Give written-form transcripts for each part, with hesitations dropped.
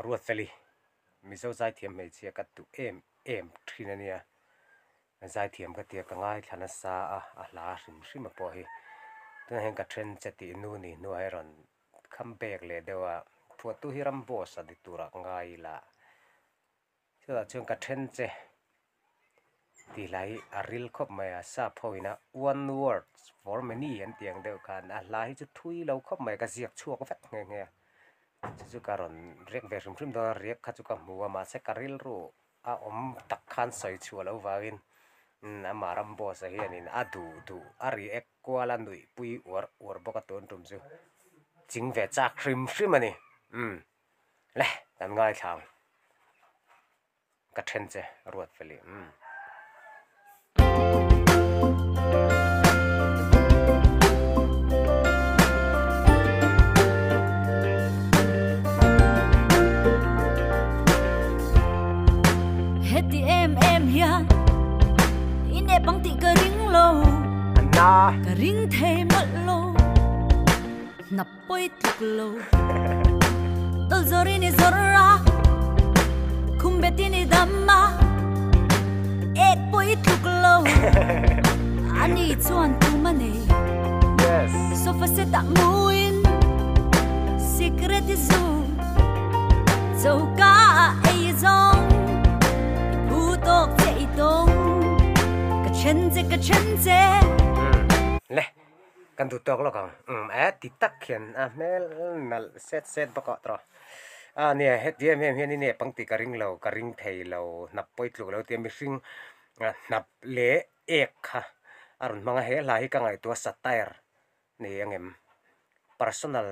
Ruatfeli Mizo zaithiam hmeichhia ka duh em em thin a nia. Zaithiam ka tia ka ngaithla nasa a, a hla hrim hrim a pawh hi. Tunah hian ka then che tih nu ni hnuah hi rawn kham bek leh deuh a, phuahtu hi ram boss a ni turah ka ngai ila. Chutah chuan ka then che tih hla hi a ril khawp mai a, sap ho ina one word for many an tih ang deuh khan a hla hi chu thui lo khawp mai a, ka ziak chhuak vek nghe nghe a. Chu chu ka rawn riak ve hrim hrim dawn a, riak kha chu ka hmu a mahse ka rilru a awm tak khan sawi chhuah loh vangin amah ram boss a hianin a duh duh a react kual a nuih pui uar uar bawk a tun tum chu ching ve chak hrim hrim a ni umm le kan ngaithla ang ka then che Ruatfeli umm. Heti em em hian i nep ang tih ka ring lo Anna Ka ring thei mawlh lo Hnap pawi tluk lo Dawlh zawr in i zawr a Khum bet in i dam a Ek pawi tluk lo Ani chuan tum a nei Yes Sofa set ah muin Sikret i zu Choka ah ei i zawng I phu tawk che i tawng Ka then che ka then che Le kan duh tawk lawk ang umm e ti tak hian a hmel nalh set set bawk a tawh a nia heti em em hian i nep ang tih ka ring lo ka ring thei lo hnap pawi tluk lo tia mihring hnap leh ek kha a rawn hmang a he hla hi ka ngaihtuah satire nei ang em personal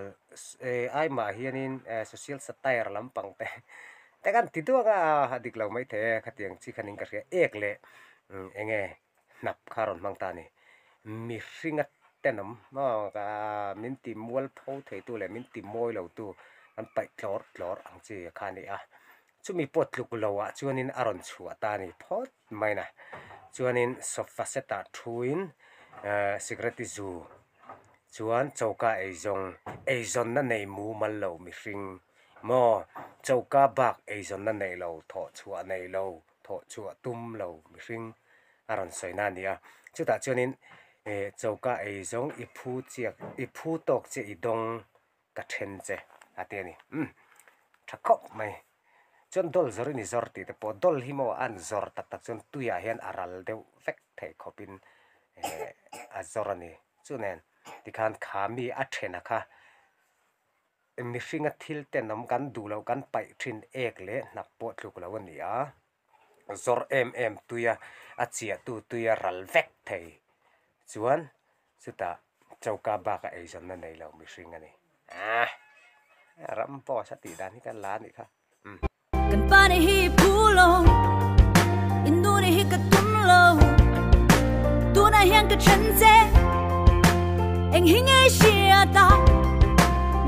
ai mah hianin social satire lampang te te kan ti duak a a dik lo maithei e khatiang chi khanin ka hria ek leh eng nge hnap kha a rawn hmang ta a ni mihringa tenawm maw min ti mual pho thei tu leh min ti mawi lo tu an paih tlawr tlawr ang chi kha a ni a chumi pawh tluk lo ah chuanin a rawn chhuah ta a ni phawt. Maina chuanin sofa set ah thuin cigarette zu chuan choka eizawng eizawnna nei mumal lo mihring maw choka bak eizawnna nei lo thawh chhuah nei lo thawh chhuah tum lo mihring a rawn sawi na a ni a chutah chuanin ih choka eizawng i phu chiak i phu tawk che i dawng ka then che a ti a ni umm tha khawp mai. Chuan dawl zawr in i zawr tih te pawh dawl hi maw an zawr tak tak chuan tuiah hian a ral deuh vek thei khawpin eh a zawr a ni. Chu nen tikhan kha mi a thena kha mihringa thil tenawm kan duh loh kan paih thin ek leh hnap pawh tluk lo a ni a, zawr em em tuia a chiahtu tuia ral vek thei chuan Chutah choka baka eizawnna nei lo mihring a ni. Aah! Ram boss a tih dan hi ka la a nih kha. Umm. Kan pa nih hi phu lo, in nu nih hi ka tum lo, tunah hian ka then che, eng hi nge hriat a,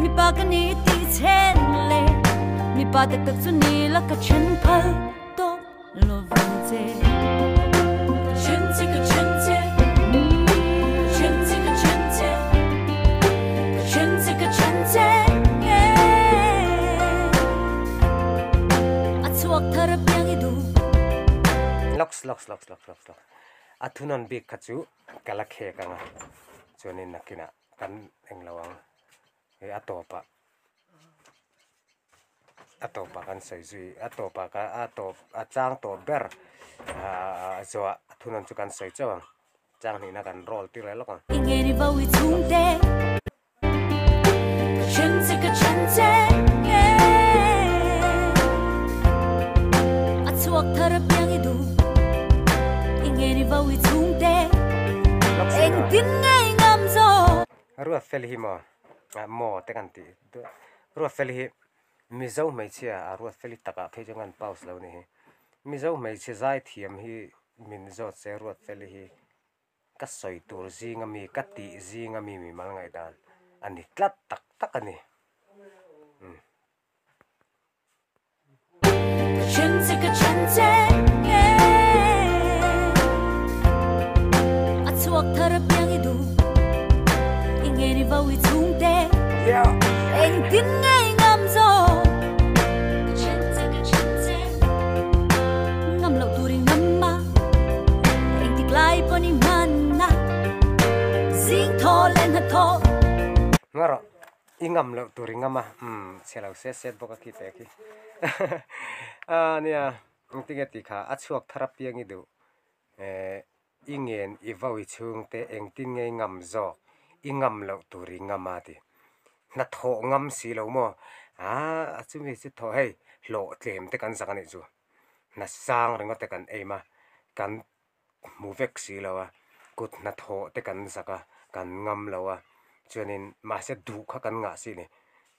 mipa ka ni tih chhen le, mipa tak tak chu ni la ka then phal tawp. Lawks lawks lawks lawks lawks lawks a thunawn bik kha chu ka la khek ang a chuanin nakinah kan englo ang hei a tawpah. A tawpah kan sawi zui a tawpah ka a tawp a chang tawp ber ahh zuah a thunawn chu kan sawi chauh ang chang hnihna kan roll tir leh lawk ang. Ruatfel hi maw maw te kan tih Ruatfel hi Mizo hmeichhia a Ruatfeli takah phei chuan kan pause lo ni hi. Mizo hmeichhe zaithiam hi min zawt se Ruatfeli hi ka sawi tur zinga mi ka tih zinga mi mimal ngaihdan a ni tlat tak tak a ni. Umm. Yeah. Nga rawh i ngam loh tur i ngam a umm chhe lo set set bawk a khi te khi a nia engtinge tih kha a chhuak thar apiang i duh eh i ngen i vawi chhungte engtin nge i ngam zawk i ngam loh tur i ngam a ti hnathawh ngam si lo maw ah chumi chu thaw hei hlawh tlem te kan zak a nih chu hna sang ringawt te kan aim a kan hmu vek si lo a kut hnathawh te kan zak a kan ngam lo a chuanin mahse duh kha kan ngah si a ni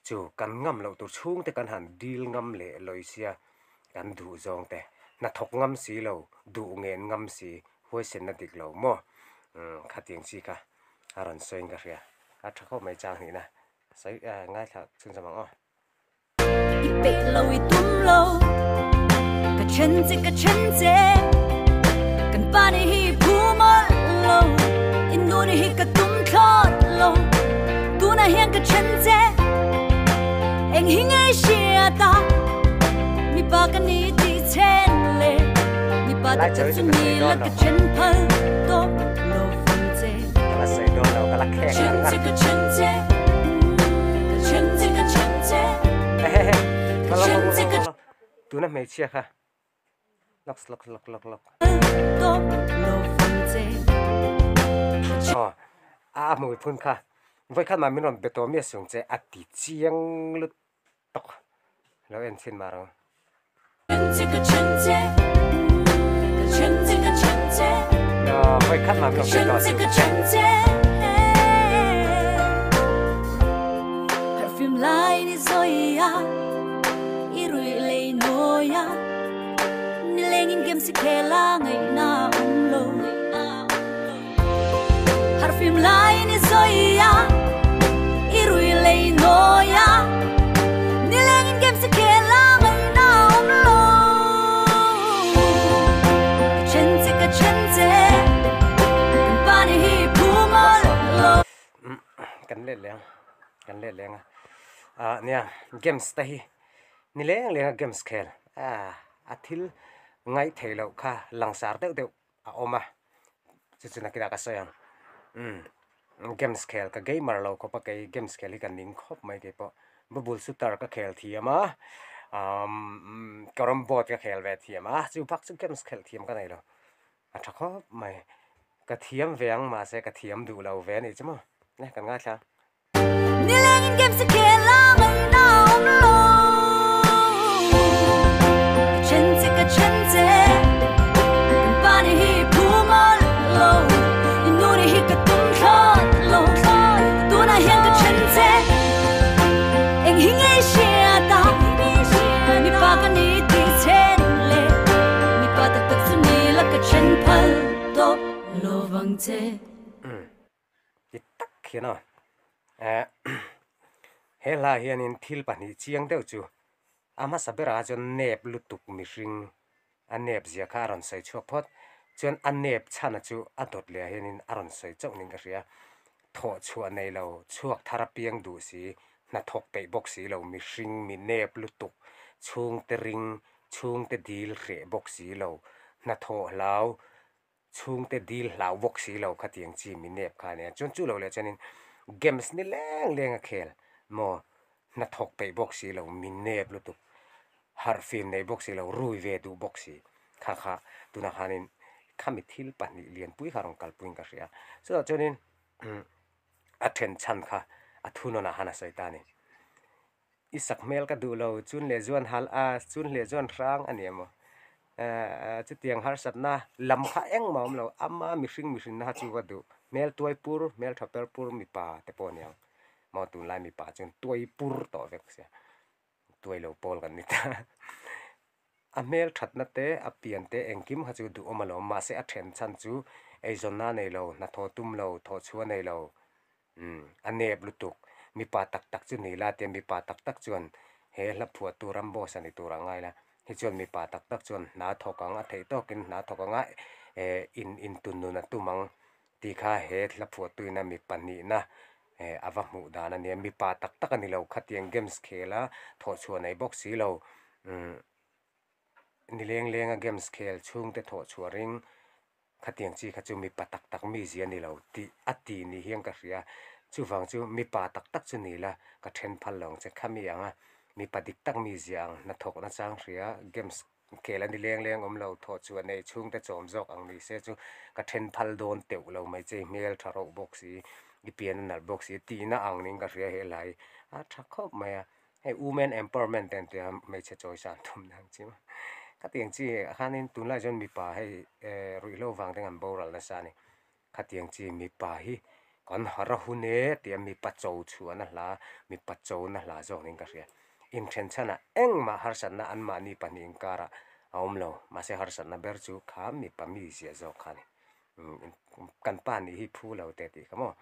chu kan ngam loh tur chhungte kan han dil ngam leh lawi sia kan duh zawng te hnathawk ngam si lo duh ngen ngam si huaisenna dik lo maw umm khatiang chi kha a rawn sawiin ka hria a tha khawp mai chang hnihna sawi ngaithla chhunzawm ang aw. I peih lo i tum lo ka then che ka then che kan pa ni hi phu mawlh lo in nu ni hi ka tum thlawt lo tunah hian ka then che eng hi nge hriat a mipa ka ni tih chen le mipa Lai tak chawi tak chu chu ka ni sawi dawn la lo ka then phal tawp lo vang che ka la sawi dawn lo ka la khek then ngar che ngar ka then che ka then che ka then che Ehehe ka lawk then lawk che lawk ka lawk lawk tuna hmeichhia kha lawk lawk lawk lawk lawk tawp lo vang che aw a hmui phun kha vawikhat mah min rawn be tawh miah sung che a ti chiang lut tawk lo en chhin mar ang. Vawikhat mah min rawn be tawh sung che. Kan let leng kan let leng a ah nia games te hi ni leng leng a games khel ah a thil ngaih theih loh kha langsar deuh deuh a awm a chu chu nakinah ka sawi ang umm games khel ka gamer lo khawp a kei games khel hi ka ning khawp mai keipawh bubble shooter ka khel thiam a umm carrom board ka khel ve thiam a chu bak chu games khelh thiam ka nei lo a tha khawp mai ka thiam ve ang mahse ka thiam duh lo ve a nih chu maw le kan ngaithla ang. Nilengin games khel a ngaihna awm lo Ka then che ka then che kan pa ni hi phu mawlh lo I nu ni hi ka tum thlawt lo Tunah hian ka then che eng hi nge hriat a mipa ka ni tih chen le mipa tak tak chu ni la ka then phal tawp lo vang che. Ti tak hian aw eh he hla hianin thil pahnih chiang deuh chu a hmasa berah chuan nep lutuk mihring a nep zia kha a rawn sawi chhuak phawt chuan a nep chhana chu a dawt leh ah hianin a rawn sawi chauh niin ka hria thawh chhuah nei lo chhuak thar apiang duh si hnathawk peih bawk si lo mihring mi nep lutuk chhungte ring chhungte dil hreh bawk si lo hnathawh hlau chhungte dil hlau bawk si lo khatiang chi mi nep kha a nia. Chuan chu lo leh chuanin games ni leng leng a khel maw hnathawk peih bawk si lo mi nep lutuk harh fim nei bawk si lo rui ve duh bawk si kha kha tunah khanin khami thil pahnih lianpui kha a rawn kalpuiin ka hria. Chutah chuanin a then chhan kha a thunawnah khan a sawi ta a ni. I sak hmel ka duh lo, chun leh zuan hal a, chun leh zuan hrang a ni emaw? Chutiang harsatna lam kha engmah a awm lo, ama mihring mihrinna kha chu ka duh. Hmel tuai pur, hmel tha per pur mipa te pawh a ni ang. Maw tunlai mipa chuan tuai pur tawh vek sia, tuai lo pawl kan ni ta. A hmel thatna te, a pian te engkim kha chu duhawm alawm, mahse a then chhan chu eizawnna a nei lo, hnathawh tum lo, thawhchhuah a nei lo. Umm, a nep lutuk. Mipa tak tak chu ni la tia mipa tak tak chuan he hla phuahtu Ramboss a ni tur a ngai la. Hi chuan mipa tak tak chuan hna thawk ang a theih tawkin hna thawk ang a, eh in intun nun a tum ang tih kha he hla phuahtu ina mi pahnihna eh a va hmuh dan a nia. Mipa tak tak a ni lo khatiang games khel a thawhchhuah nei bawk si lo. Umm, ni leng lenga games khel chhungte thawhchhuah ring Khatiang chi kha chu mipa tak tak mi zia ni lo tih a ti ni hian ka hria. Chuvang chu mipa tak tak chu ni la, ka then phal lo ang che. Khami anga mipa dik tak mi zia ang hnathawk nachang hria games khel a ni leng leng awm lo thawh chu a nei chhungte chawm zawk ang ni se chu ka then phal dawn teuh lo mai che i hmel tha rauh bawk si i pian a nalh bawk si tihna ang niin ka hria he lai a tha khawp mai a hei women empowerment te an tia hmeichhe chawi san tum na ang chi maw khatiang chi khanin tunlai chuan mipa hei eh ruihhlo vang te an boral nasa a ni khatiang chi mipa hi kan har a hun e tia mipa cho chhuahna hla mipa chona hla zawk niin ka hria inthen chhanah engmah harsatna anmahni pahnih inkarah a awm lo mahse harsatna ber chu kha mipa mi ziah zawk kha a ni kan pa nih hi phu lo te tih kha maw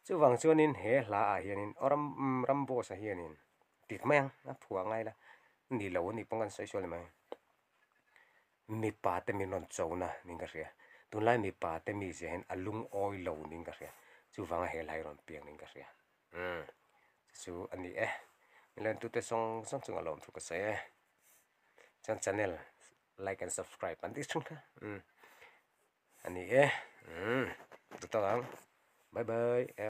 chuvang chuanin he hla ah hianin aw ram ram boss ah hianin dik mai ang a phuah ngai la ni lo a nih pawh kan sawi sual ni mai. Mipa te min rawn cho na niin ka hria. Tunlai mipa te mi zia hian a lungawi lo niin ka hria. Chuvanga he lai rawn piang niin ka hria. Umm chu chu a ni e. Min lo entute zawng zawng chungah lawmthu ka sawi e. Chuan channel like and subscribe an tih chhung kha umm a ni e. Umm chu tawk ang. Bye bye.